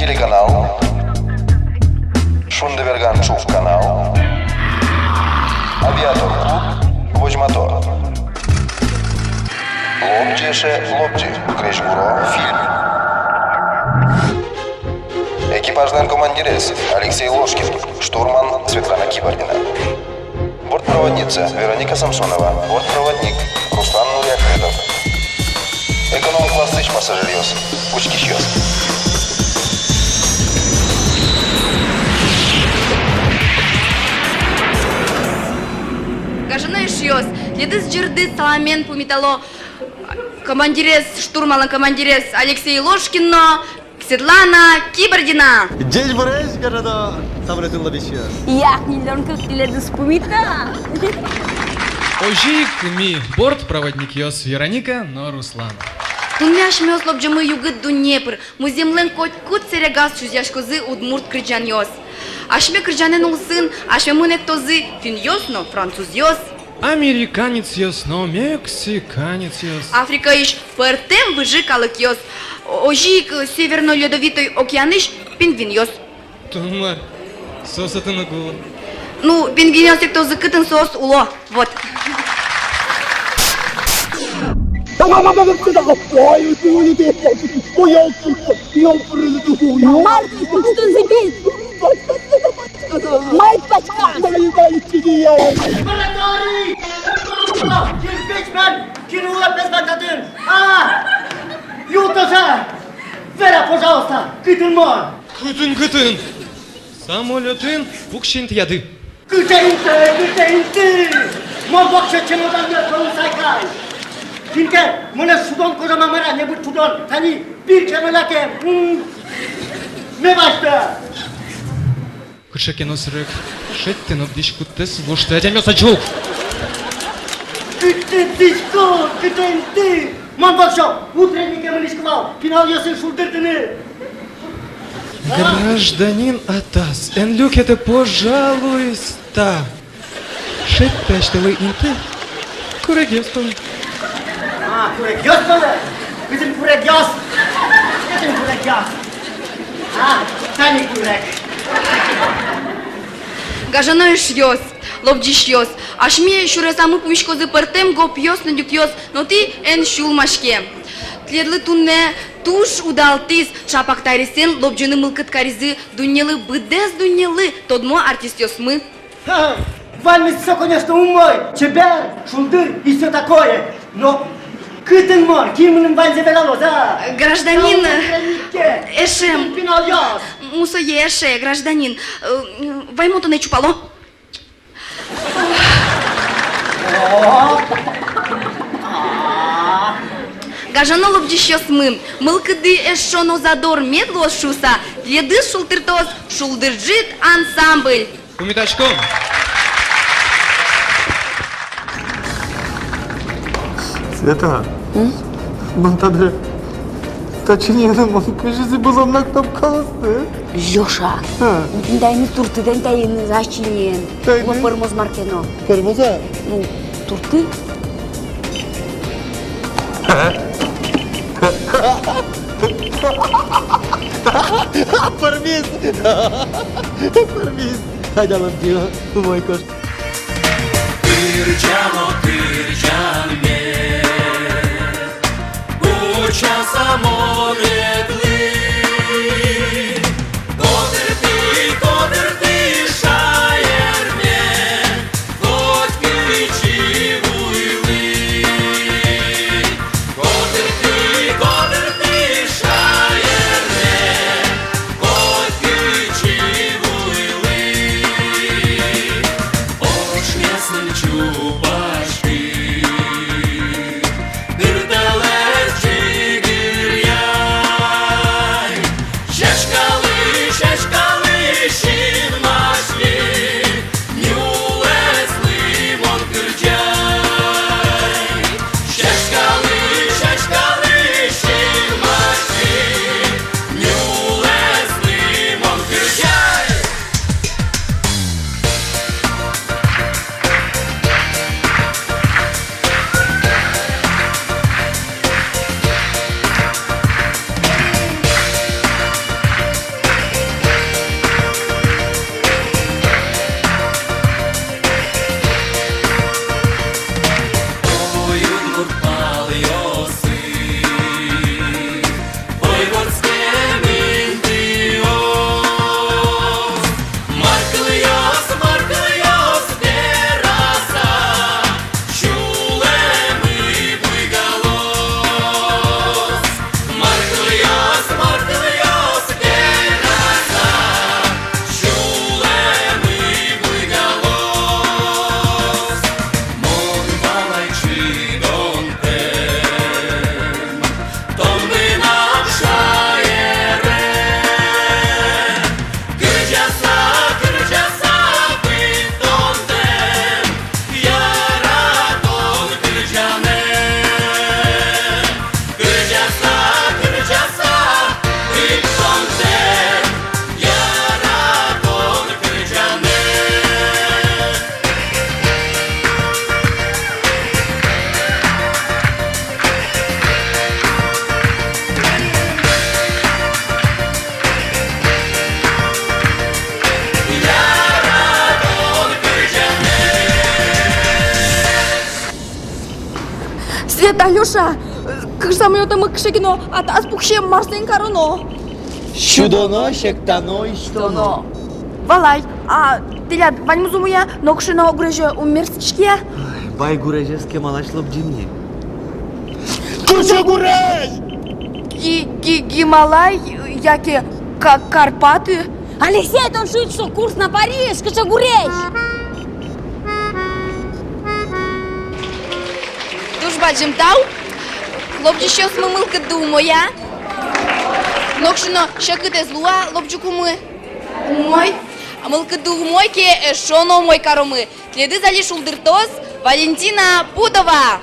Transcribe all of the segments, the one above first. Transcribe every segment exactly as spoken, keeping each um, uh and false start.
Телеканал, «Шундыберган» ӵук канал, «Авиатор» клуб возьмато. «Лобӟи, эше, лобӟи», крезьгуро фильм. Экипажлэн командирез Алексей Ложкин, штурман Светлана Кибардина. Бортпроводница Вероника Самсонова, бортпроводник Руслан Нуриахметов. Эконом-классысь пассажиръёс, учкисьёс. Гажано эшъёс, тӥледыз ӟырдыт саламен пумитало командирез, штурманлэн командирез Алексей Ложкин но Светлана Кибардина. Ӟечбуресь, гажано самолётын лобӟисьёс. Як ньыльдон кык тӥледыз пумита. Озьы ик ми, бортпроводникъёс Вероника но Руслан. Туннэ асьмеос лобӟомы югыт дунне пыр, музъемлэн котькуд сэрегаз чузъяськозы удмурт кырӟанъёс. Асьме кырӟанэн улсын асьмемын эктозы финнъёс но французъёс. Американецъёс но мексиканецъёс. Африкаысь пӧртэм выжы калыкъёс. Озьы ик Северно-Ледовитый океанысь пингвинъёс. Тон мар, соос отын уг уло? Ну, пингвинъёс эктозы, кытын соос уло. Вот. Ой, ой, ой, ой, ой, ой, ой, ой, ой, ой, ой. Мар тон, куштын зӥбид? Мар пачка? Мораторий! Кирпич пен! Кирулов без бандатын! А! Юлтоша! Вера, пожалуйста, кытын мон? Кытын, кытын? Самолётын пуксьы интыяды. Кытын инты, кытын инты? Мон воксё чемоданме полысай кай. Кин ке монэ шудон кожа ма, мар-а, небыт шудон. Тани пир ке но лякем. М. Ме вазьто. Кыӵе ке но сэрэг шедьтэ но дӥськуттэс вошты адямиос ачук. Кытын дӥськут, кытын инты? Мон воксё утреннике мынӥсько вал пиналъёсын шулдыртыны. Гражданин Атас, эн люкетэ, пожалуйста. Шедьтэ асьтэлы инты курегъёс пӧлы. А, курегъёс пӧлы? Кытын курегъёс? Кытын курегъёс? А, тани курег. Гажано эшъёс, лобӟисьёс, асьме сюресамы пумиськозы пӧртэм гопъёс но нюкъёс, но тӥ эн сюлмаське. Тӥледлы туннэ туж удалтӥз, ӵапак та аресэн лобӟыны мылкыд каризы дуннелы, быдэс дуннелы тодмо артистъёсмы. Ха, ваньмыз со, конечно, умой, чебер, шулдыр и всё такое. Но кытын мон, кин мыным ваньзэ вералоз, а? Гражданин, эше, пиналъёс. Мусое, эше, гражданин, э, ваймо тонэ чупало. Гажано лобӟисьёсмы, мылкыды эшшо но задор мед луоз шуыса, тӥледыз шулдыртоз «Шулдыр ӝыт» ансамбль. Пумитаськом. Света, м? Мон тады, та чиньыеным мон кызьы бызом на кнопкаосты? Лёша, а, тӥни туртыдэн таин, а, чиньыен. Таин? Ма, пӧрмоз мар ке но. Пӧрмоз-а? Ну, турты. Пӧрмиз! Пӧрмиз! Айда, лобӟи, умой кошкы. Кырӟано кырӟанме, учаса монэдлы. Котыртӥ, котыртӥ шаерме, коть пичи вуылӥ. Котыртӥ, котыртӥ шаерме, коть пичи вуылӥ. Ошмесым чупаськы. Тӥляд, Алёша, кык самолётамы кыӵе ке но атас пуксем, мар соин кароно? Сюдоно, сектано, истоно. Валай, а тӥляд ваньмыз умой-а, нокыӵе но гурезь ум мерттӥське-а? Ай, бай гурезез кемалась лобӟим ни. Кыӵе гурезь? Ги-, Ги-, Гималай, яке Ка-, Карпаты? Алексей, тон шуид, что курс на Париж, кыӵе гурезь? Туж бадӟым тау. Лобӟисьёсмы, мылкыдды умой-а? Нокыӵе но секытэз луэ-а лобӟыкумы? Умой. Мылкыдды умой ке, эшшо но умой каромы. Тӥледыз али шулдыртоз Валентина Пудова.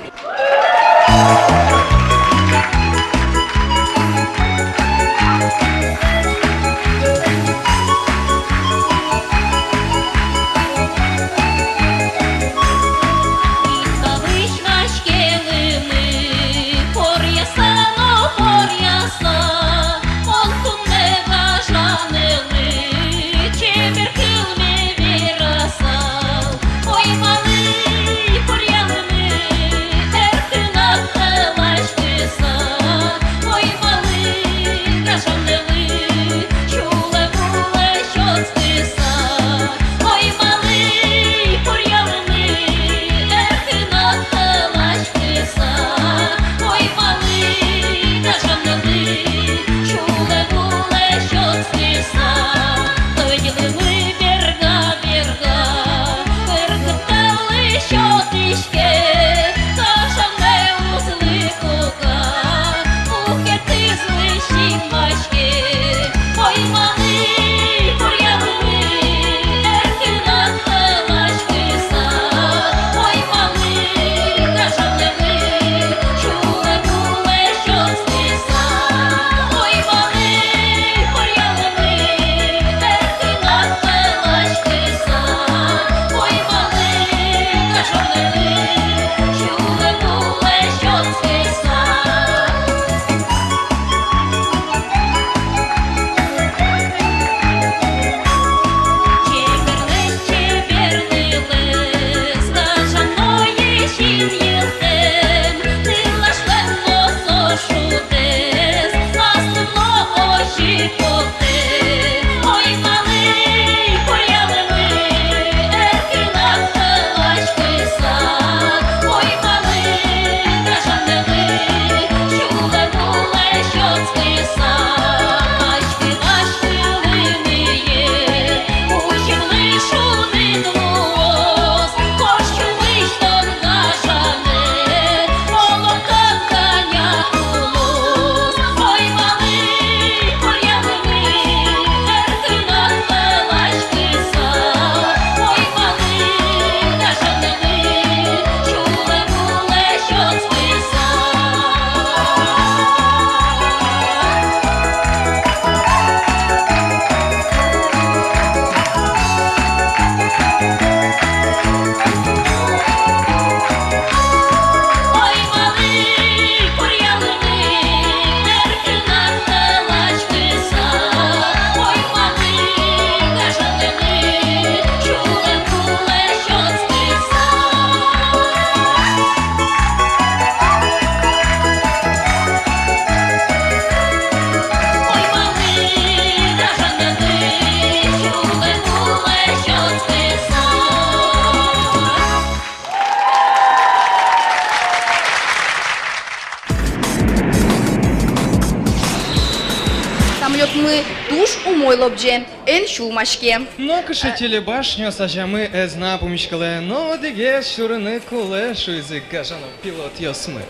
Самолётмы туж умой лобӟе, эн сюлмаське. Нокыӵе телебашняос азямы ӧз на пумиськылэ, но одӥгез сюрыны кулэ, шуизы гажано пилотъёсмы.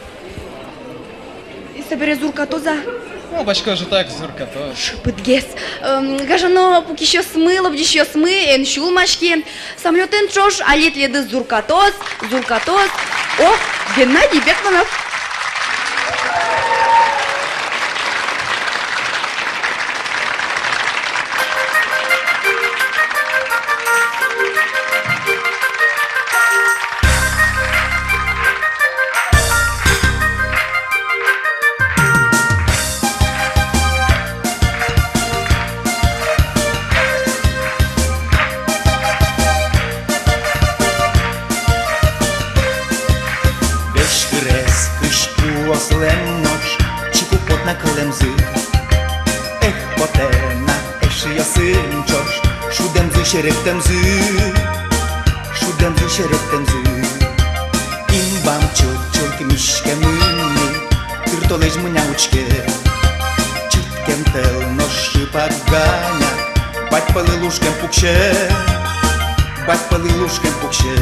И собере зуркатоз-а? Ну, башка же так зуркатоз. Шыпытгес. Эм, гажано пукисьёсмы, лобӟисьёсмы, эн сюлмаське. Самолётэн ӵош али тӥледыз зуркатоз, зуркатоз. О, Геннадий Бекманов. Весь гырез на кылэмзы. Эх, потэ на эшъёсын ӵош шудэмзы, серектэмзы, шудэмзы, серектэмзы. Инбам чылт-чылт миськемын ни, тыр толэзь мыня учке. Чырткем тӧл но шыпак Ганя бать пӧлы лушкем пуксе, бать пӧлы лушкем пуксе.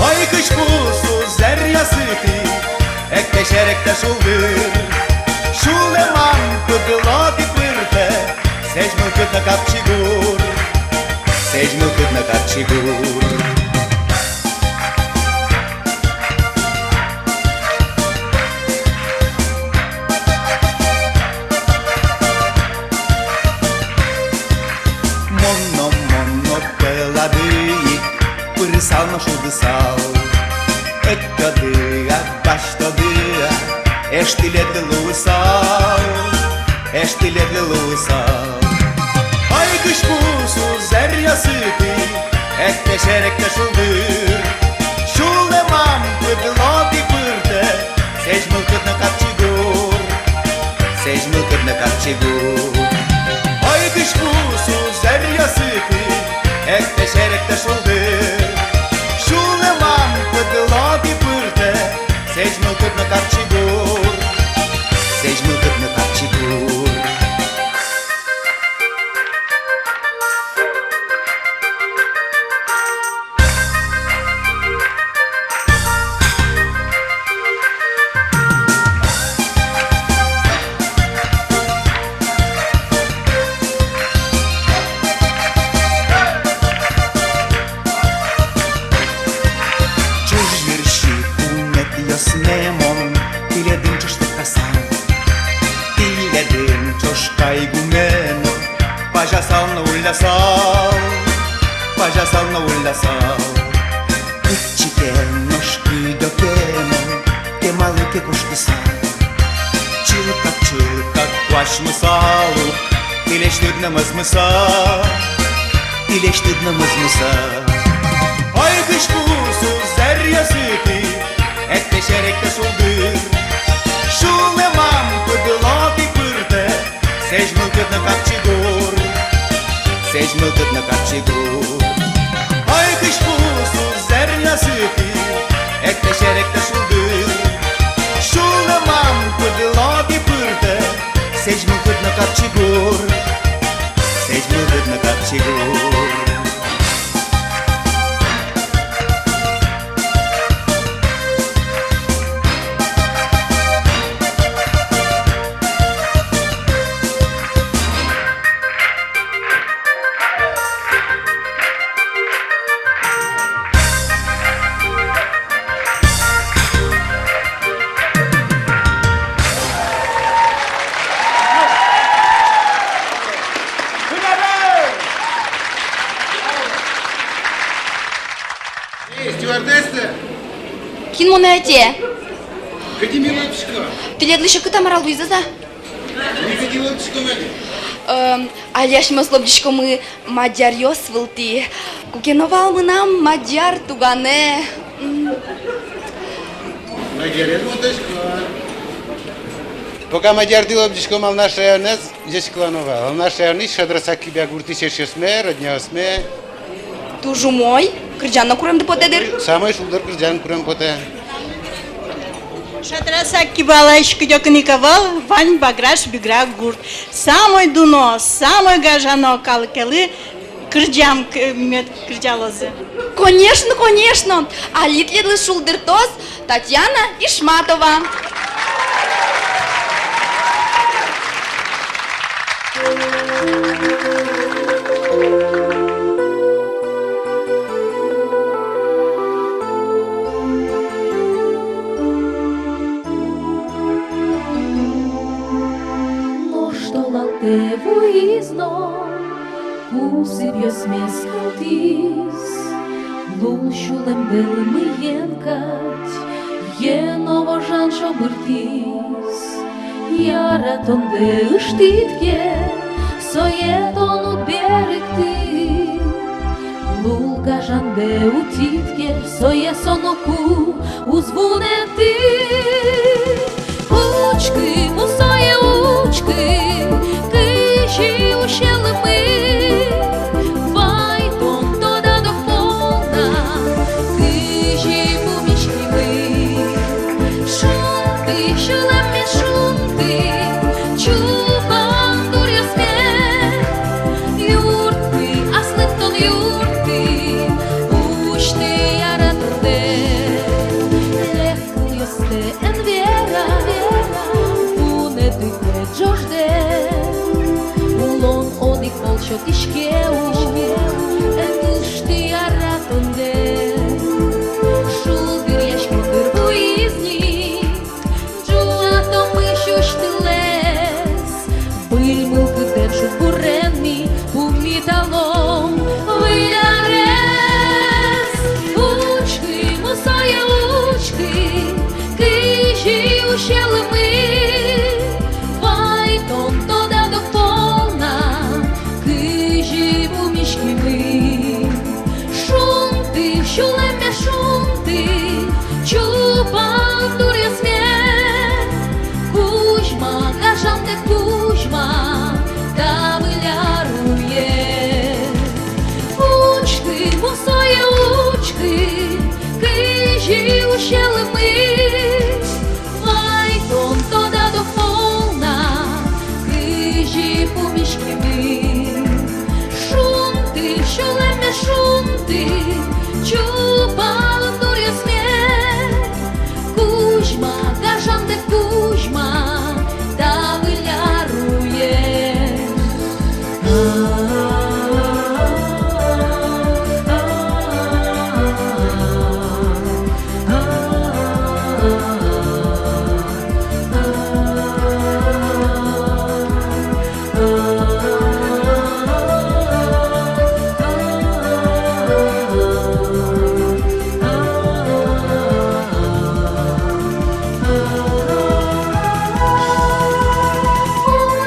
Ой, кызьпу сузэръёсы тӥ, эктэ, серектэ шулдыр. Сюлэмам пыдло тӥ пыртэ, сэзь мылкыд но капчи гур, сэзь мылкыд но капчи гур. Мон но, мон но пӧлады ик пырысал но шудысал. Ӧтьтоды-а, басьтоды-а, эш тӥледлы луысал, эш тӥледлы луысал. Ой, кызьпу сузэръёсы тӥ, эктэ, серектэ шулдыр. Сюлэмам пыдло тӥ пыртэ, сэзь мылкыд но капчи гур, сэзь мылкыд но капчи гур. Ой, кызьпу сузэръёсы тӥ, эктэ, серектэ шулдыр. Сюлэмам пыдло тӥ пыртэ, сэзь мылкыд но капчи гур, сэзь мылкыд но капчи гур. Ӵуж йырси куметъёсме мон тӥледын ӵош лыктаса. Тӥледын ӵош кайгуме но пазясал но уллясал, пазясал но уллясал. Кытчы ке нош кыдёке но кемалы ке кошкысал, чылкак-чылкак куасьмысал ук тӥлесьтыд но мӧзмыса, тӥлесьтыд но мӧзмыса. Ой, кызьпу сузэръёсы тӥ, эктэ, серектэ шулдыр. Сюлэмам пыдло тӥ пыртэ, сэзь мылкыд но капчи гур, сэзь мылкыд но капчи гур. Ой, кызьпу сузэръёсы тӥ, эктэ, серектэ шулдыр. Сюлэмам пыдло тӥ пыртэ, сэзь мылкыд но капчи гур, сэзь мылкыд но капчи гур. Эй, стюардесса! Кин мон ӧте? Кытӥ ми лобӟиськом? Тӥледлы секыт-а, мар-а луиз-а? Ми кытӥ лобӟиськом али? Эм, али асьмеос лобӟиськомы мадьяръёс вылтӥ. Куке но вал мынам мадьяр туганэ. М. Мадьярез мон тодӥсько. Пока мадьярдылы лобӟиськом, Алнаш районэз ӟечкылано вал. Алнаш районысь, Шадрасак-Кибя гуртысь эшъёсме, родняосме. Туж умой. Кырӟан но куремды потэ дыр. Самой шулдыр кырӟан курем потэ. Шадрасак-Кибалаысь кыдёкын ик ӧвӧл, вань Баграш-Бигра гурт. Самой дуно, самой гажано калыкелы кырӟам, к-, мед кырӟалозы. Конечно, конечно. Али тӥледлы шулдыртоз Татьяна Ишматова. Нош толалтэ вуиз но, кусыпъёсмес кылдӥз, лул сюлэмдыл мыен кадь, йӧно вожан шобыртӥз. Яратондэ ыштӥд ке, сое тон уд берыкты, лул гажандэ утид ке, сое со ноку уз вунэты. Учкы, мусо Тӥське у, эн кышты яратондэс, шулдыръясько кыр вуиз ни. Ӝуатомы сюсьтылэс, выль мылкыдэн шудбурен ми пумиталом выль арез. Учкы, мусое учкы, кызьы усьылӥмы, вай тон тодад ук полна, кызьы пумиськимы. Шунты, сюлэмме шунты, чупа андуръёсме, кузьма, гажантэк кузьма, та выль ар уе. Учкы, мусое учкы, кызьы усьылӥмы, вай тон тодад ук полна, кызьы пумиськимы. Шунты, сюлэмме шунты, чупа андуръёсме, кузьма, гажантэк кузьма, та выль ар уе.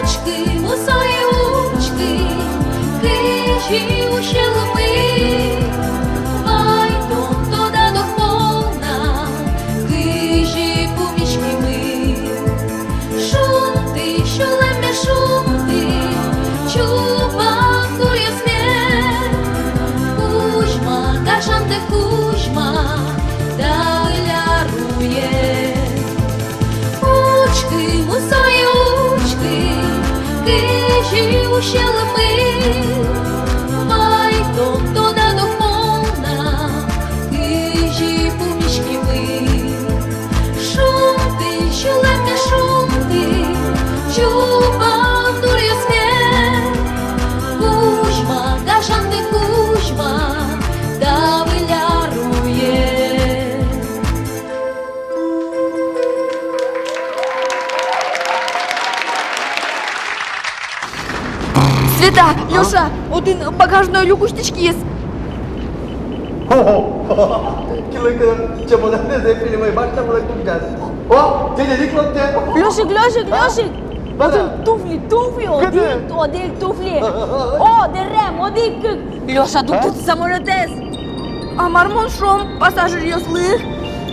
Учкы, мусое учкы, кызьы усьылӥмы, вай тон тодад ук полна, кызьы пумиськимы. Шунты, сюлэмме шунты, чупа андуръёсме, кузьма, гажантэк кузьма, та выль ар уе. Учкы, мусое учкы, кызьы усьылӥмы, вай тон тодад ук полна, кызьы пумиськимы. Шунты, сюлэмме шунты, чупа андуръёсме, кузьма, гажантэк кузьма, та выль ар уе. Света, а? Лёша, отын багажной люк усьтӥськиз. Килограмм чемоданэз эпилемай, башта мынэ кутсказ. О, дядя, ик локтэ. Лёшик, Лёшик, а? Лёшик. Бада. Отын туфли, туфли, кыдэ? Одӥг, одӥг туфли. О, дэрем, одӥг, кык. Лёша, дугдыт самолётэз. А мар мон шуом пассажиръёслы?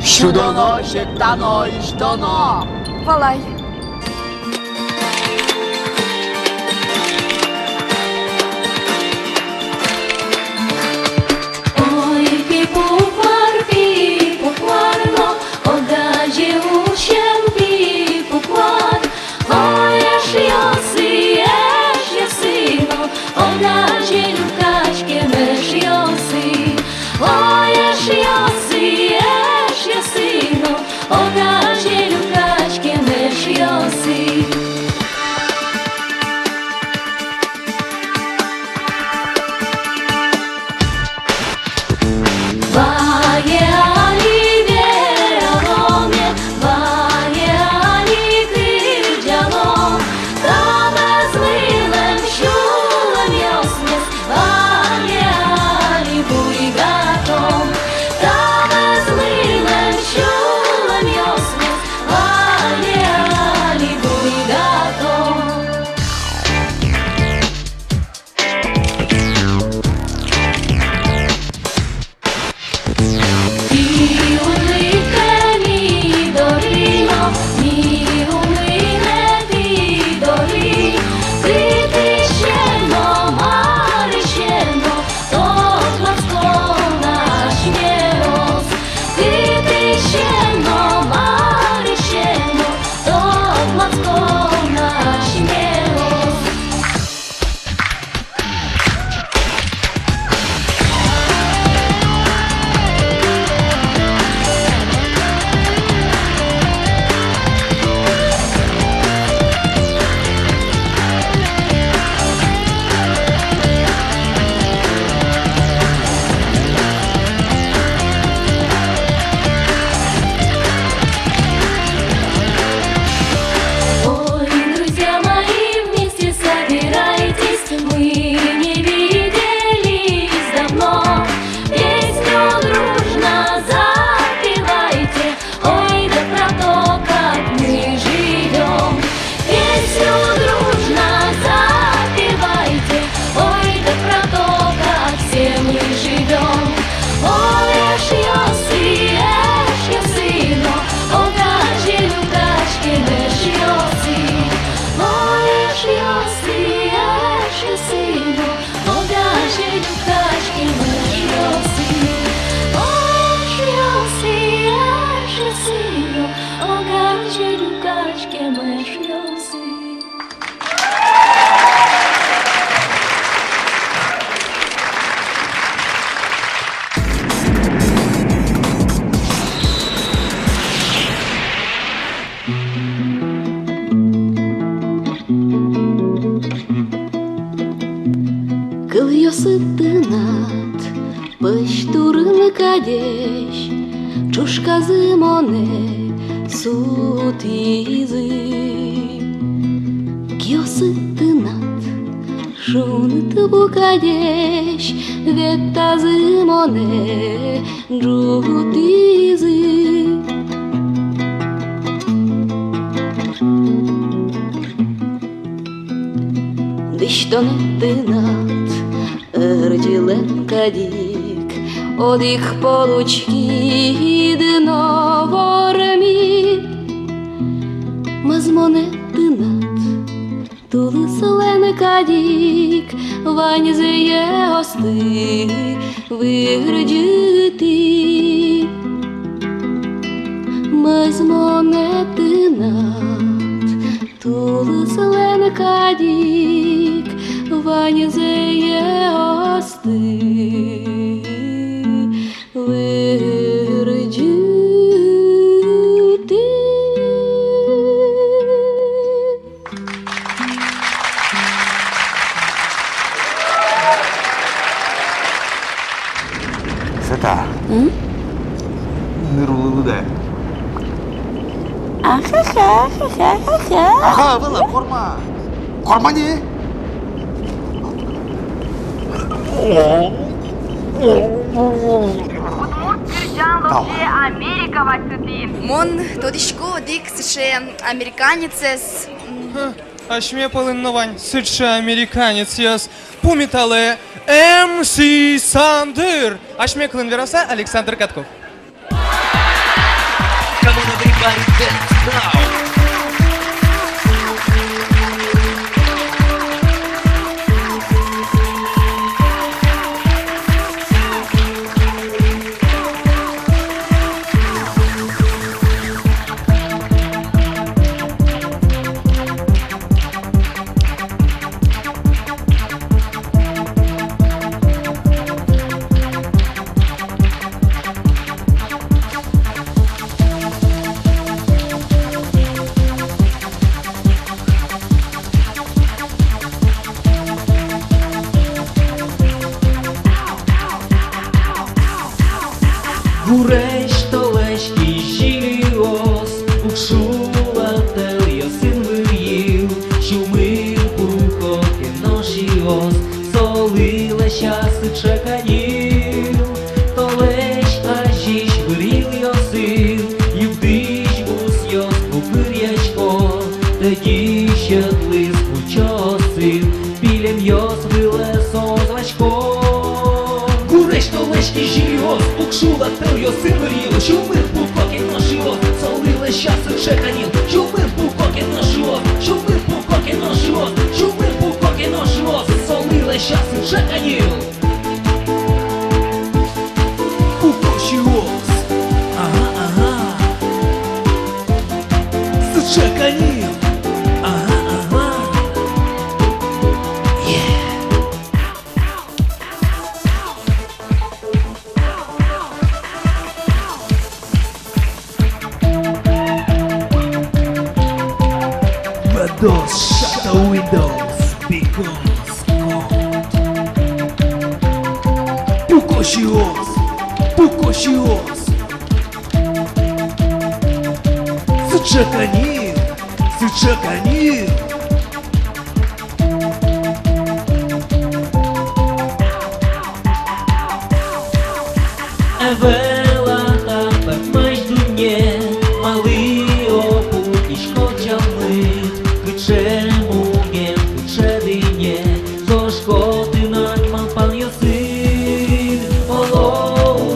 Сюдоно, сектано, изьдоно. Валай. Ой, пи-пук вар, пи-пук вар но, огазе усем пи-пук вар. Ой, эшъёсы, эшъёсы но, огазе люкаськем эшъёсы. Ой, эшъёсы, эшъёсы но, огазе люкаськем эшъёсы. Киосы тынад пӧсь турын кадесь, ӵошказы монэ сутӥзы. Киосы тынад шуныт пу кадесь, веттазы монэ ӝутӥзы. Дӥсьтонэ тынад ӧрӟылэн кадь ик, одӥг пол учкид но вормид. Мӧзмонэ тынад тулыслэн кадь ик, ваньзэ йӧосты вырӟытӥ. Мӧзмонэ тынад тулыслэн кадь ик, ваньзэ йӧосты вырӟытӥ. Света. М? Ныр улылы да. Ахаха, ахаха, ахаха. Ага, вала, корма. Корма ни? Удмурт кырӟан лобӟе Америка вакытын. Мон тодӥсько одӥг сыӵе американецез. М. Ха, асьме пӧлын но вань сыӵе американецъёс. Пумиталэ, МС Сандыр. Асьме кылын вераса, Александр Катков. Come on, everybody, dance now. Гурезь толэзь кизилиос, пукшула тӧлъёсын вырйыл, сюлмын пуко ке но шиос, солы лэся сыӵе каньыл. Толэзь азьысь вырйылъёсын югдӥсь бусъёс бугыръясько, тӧдьы сьӧдлыз пучоосын, пилемъёс вылэ соос васько. Гурезь толэзь кизилиос, пукшула тӧлъёсын вырйыл, сюлмын пуко ке но шиос, солы лэся сыӵе каньыл. Сюлмын пуко ке но шиос, сюлмын пуко ке но шиос, сюлмын пуко ке но шиос, солы лэся сыӵе каньыл. Пуко шиос. Ага, ага. Сыӵе каньыл. Ага, ага. Yeah. But don't shut the windows because cold. Пуко шиос, пуко шиос. Сыӵе каньыл, сыӵе каньыл. Ӧвӧл-а та пӧртмась дунне, малы-о пукиськод ӟалмыт, кыӵе мугем, кыӵе дыне, кошко тынад малпанъёсыд, оло,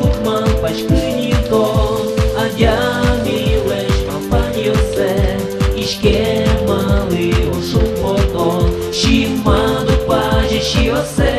уд малпаськы ни тон адямилэсь малпанъёссэ, иськем али ошук потон, синмад уг пазьы сиоссэ.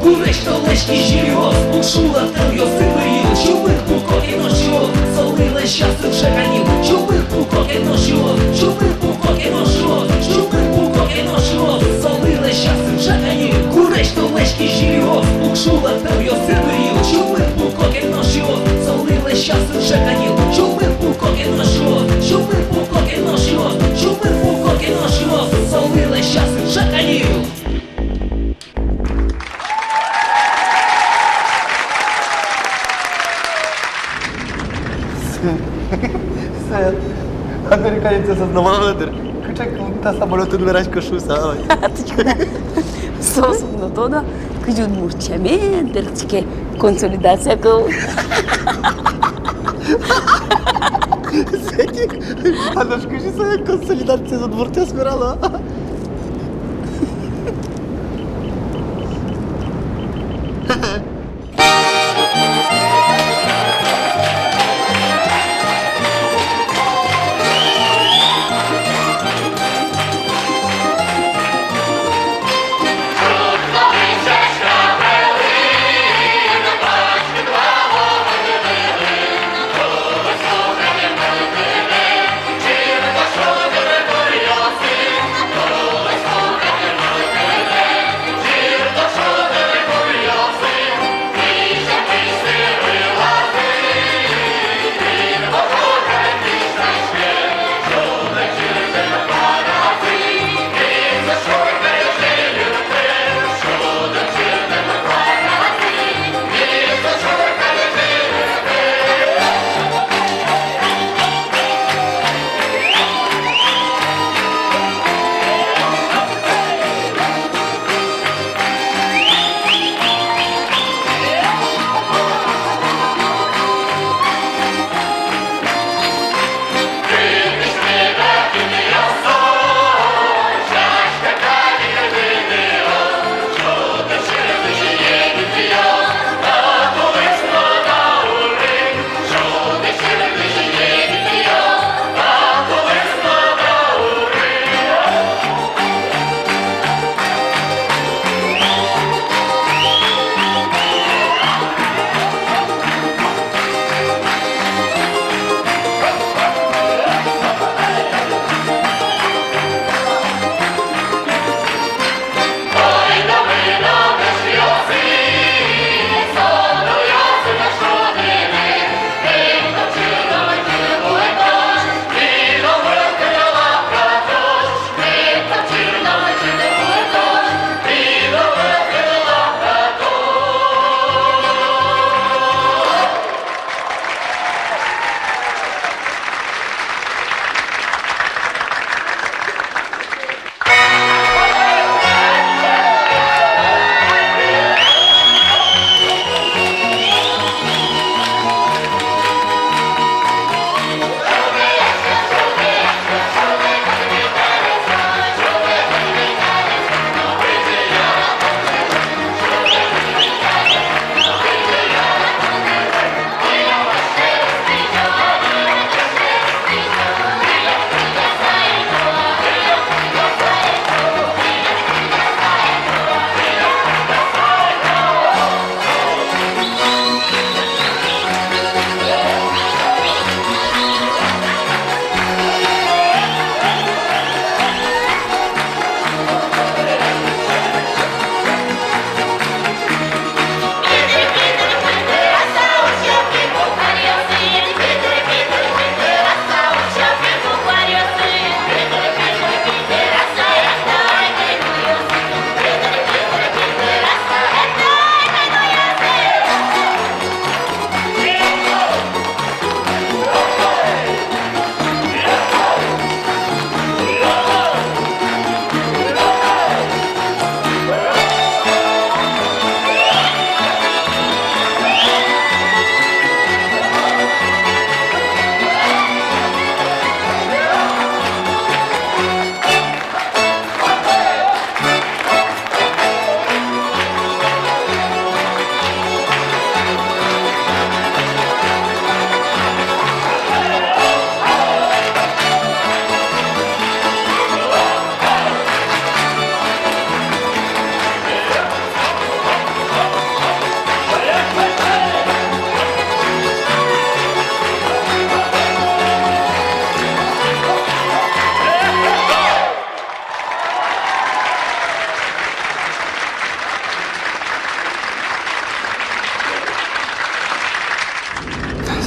Гурезь толэзь кизилиос, пукшула тӧлъёсын вырйыл, сюлмын пуко ке но шиос, солы лэся сыӵе каньыл. Сюлмын пуко ке но шиос, сюлмын пуко ке но шиос, сюлмын пуко ке но шиос, солы лэся сыӵе каньыл. Гурезь толэзь кизилиос, пукшула тӧлъёсын вырйыл, сюлмын пуко ке но шиос, солы лэся сыӵе каньыл. Сюлмын пуко ке но шиос, сюлмын пуко ке но шиос, сюлмын пуко ке но шиос, солы лэся сыӵе каньыл. Соос но валало дыр, кыӵе кылын та самолётын верасько шуыса, ой. Тӥськыда. Соос но тодо, кызьы удмурт сямен, дыр, тӥське консолидация кыл. Зэки, а нош кызьы сое консолидация удмуртъёс верало?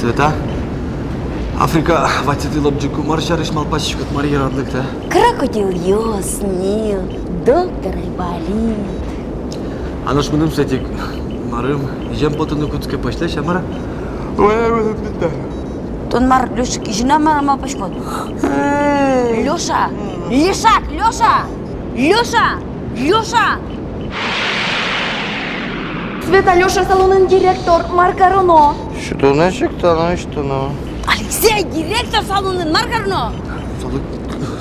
Света, Африка ватьтытӥ лобӟыку мар сярысь малпаськод, мар йырад лыктэ? Крокодилъёс, Нил, доктор Айболит. А нош мыным сэтик, марым, изем потыны кутске, пӧсьлэсь, а мар-а? Ой, ой, ой, ой. Тон мар, Лёша, кизьы на мар малпаськод? Лёша! Лешак! Лёша! Лёша! Лёша! Света, Лёша салонын директор, мар кароно? Сётоно чектано, сётоно. Алексей, директор салонын, мар кароно? Солы,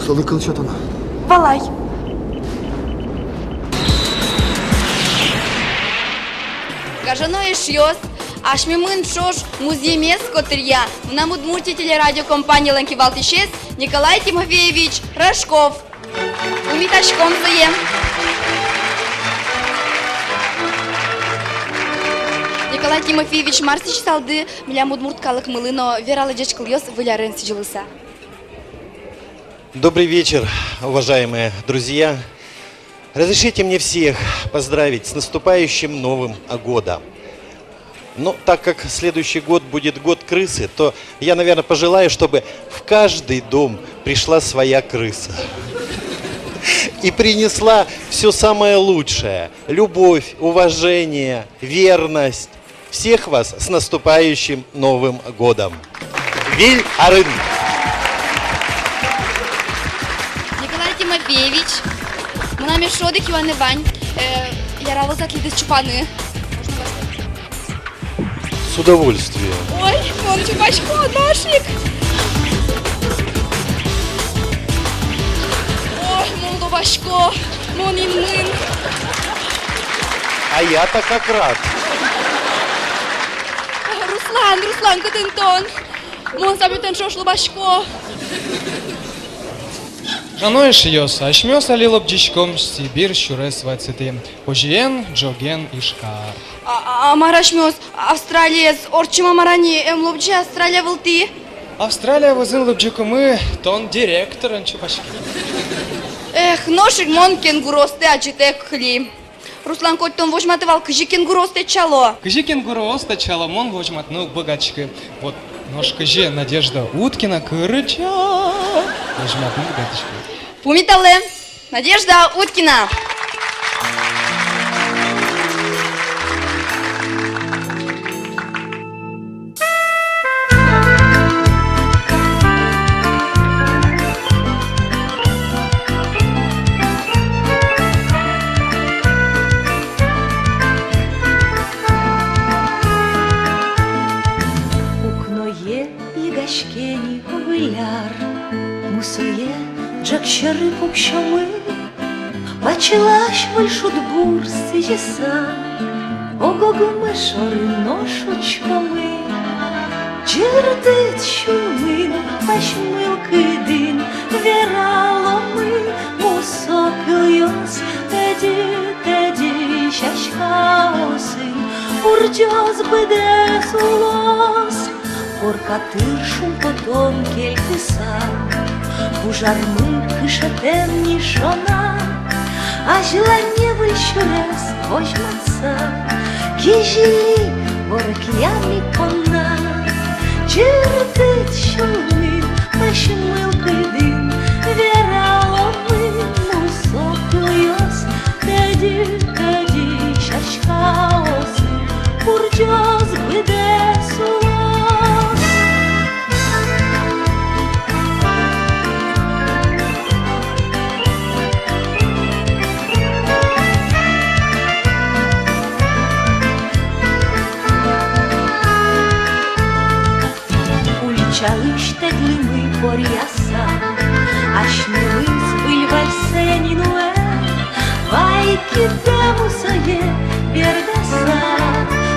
солы кыл сётоно. Валай. Гажано эшъёс, асьмемын ӵош музъемез котыръя «Мынам Удмуртие» телерадиокомпаниялэн кивалтӥсез Николай Тимофеевич Рожков. Пумитаськом сое. Николай Тимофеевич, мар сӥзьысалды милям удмурт калыкмылы но, вералэ ӟеч кылъёс Выль арен сӥзьылыса. Добрый вечер, уважаемые друзья. Разрешите мне всех поздравить с наступающим Новым годом. Ну, так как следующий год будет год крысы, то я, наверное, пожелаю, чтобы в каждый дом пришла своя крыса и принесла всё самое лучшее: любовь, уважение, верность. Всех вас с наступающим Новым годом! Выль арын! Николай Тимофеевич, мынам эшшо одӥг юанэ вань. Э, яралоз-а тӥледыз чупаны? С удовольствием. Ой, мон чупасько, нош ик. Ой, мон лобасько, мон инмын. А я-то как рад. Руслан, Руслан, кытын тон? Мон самолётэн ӵош лобасько. Гажано эшъёс, асьмеос али лобӟиськом Сибирь сюрес вадьсытӥ. Озьыен, ӝоген Ижкар. А, а, а мар асьмеос Австралиез ортчом-а, мар-а ни? Эн лобӟы Австралия вылтӥ. Австралия вӧзын лобӟыкумы тон директорен чупаське. Эх, нош ик мон кенгуруостэ адӟытэк кыли. Руслан, коть тон возьматы вал, кызьы кенгуруосты ӧтчало? Кызьы кенгуруосты ӧтчало, мон возьматыны уг быгатӥськы. Вот, нош кызьы Надежда Уткина кырӟа, возьматыны быгатӥсько. Пумиталэ, Надежда Уткина. Укное йыгаське ни Выль ар, мусое ӝӧк сьӧры пуксёмы. Пачлась выль шудбур сӥзьыса, ог-огмы шоры нош учкомы. Ӟырдыт сюлмын, пась мылкыдын вераломы мусо кылъёс. Тӧдьы-тӧдьы сяськаосын пурӟоз быдэс улос. Корка тыр шумпотон кельтыса, пужармы кышетэм ни шонер. Азьлане выль сюрес возьматыса, кизили ворекъяны понна. Ӟырдыт сюлмын, пась мылкыдын вераломы мусо кылъёс. Тӧдьы-тӧдьы сяськаосын пурӟоз быдэс улос. Ульчаысь тӧдлымы поръяса, асьмелэсь выль вальсэ ни нуэ. Вай кидэ мусое бердаса,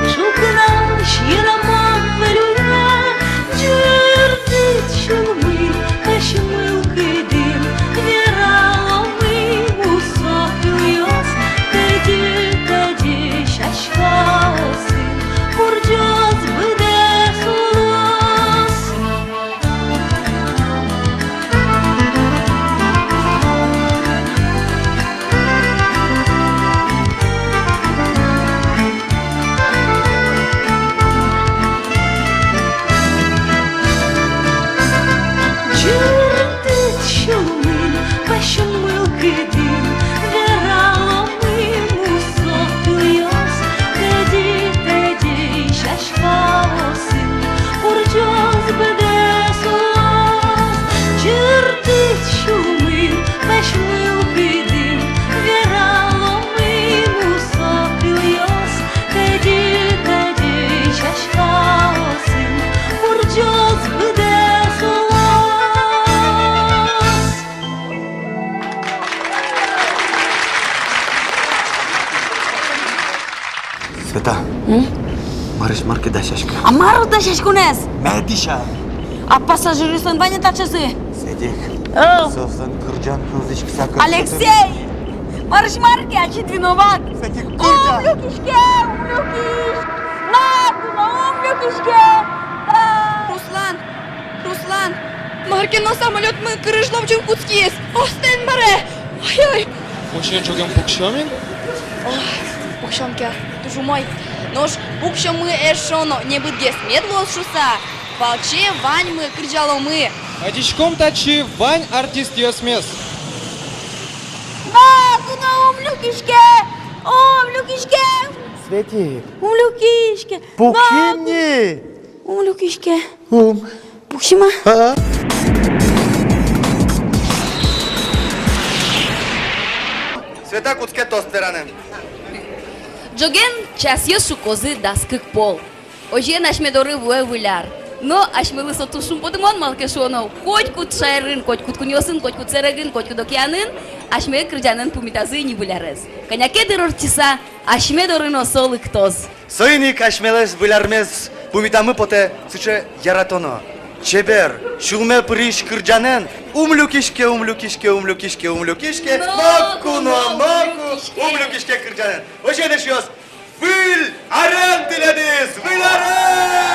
ӵукна сьӧрамон выль уе. Ӟырдыт сюлмын, пась мылкыдын вераломы мусо кылъёс. Тӧдьы-тӧдьы сяськаосын пурӟоз быдэс улос. Света. М? Марысь мар ке дасяськы. А мар дасяськонэз? Мед дӥся. А пассажиръёслэн вань-а таӵезы? Светик. О. Соослэн кырӟан кылзӥськыса кырӟа. Алексей! Марысь мар ке, ачид виноват. Светик, кырӟа. Ум люкиське, ум люкиське. Ма, куно, ум люкиське. А. Руслан! Руслан! Мар ке но самолётмы кырыж лобӟыны кутскиз. Остэ эн бере. Ой-ой. Вообще ӝоген пуксём ини. Ой, пуксём ке, туж умой. Нош пуксёммы эшшо но небытгес мед луоз шуыса, валче ваньмы кырӟаломы. Адӟиськом татчы вань артистъёсмес. Ма, куно, ум люкиське. Ум люкиське. Светик. Ум люкиське. Пуксим ни. Ум люкиське. Ум. Пуксим-а? А. Света, кутске тост вераны. Ӝоген часъёс шуккозы дас кык пол. Озьыен, асьме доры вуэ Выль ар. Но асьмелы со туж шумпотымон, малы ке шуоно, котькуд шаерын, котькуд кунъёсын, котькуд сэрегын, котькуд океанын асьме кырӟанэн пумитазы ини Выль арез. Кӧня ке дыр ортчыса, асьме доры но со лыктоз. Соин ик асьмелэсь Выль армес пумитамы потэ сыӵе яратоно, чебер, сюлме пырись кырӟанэн. Ум люкиське, ум люкиське, ум люкиське, ум люкиське. Ноку, ноку, ноку, ум люкиське кырӟанэн. Озьыен, эшъёс, Выль арен тӥледыз, Выль арен!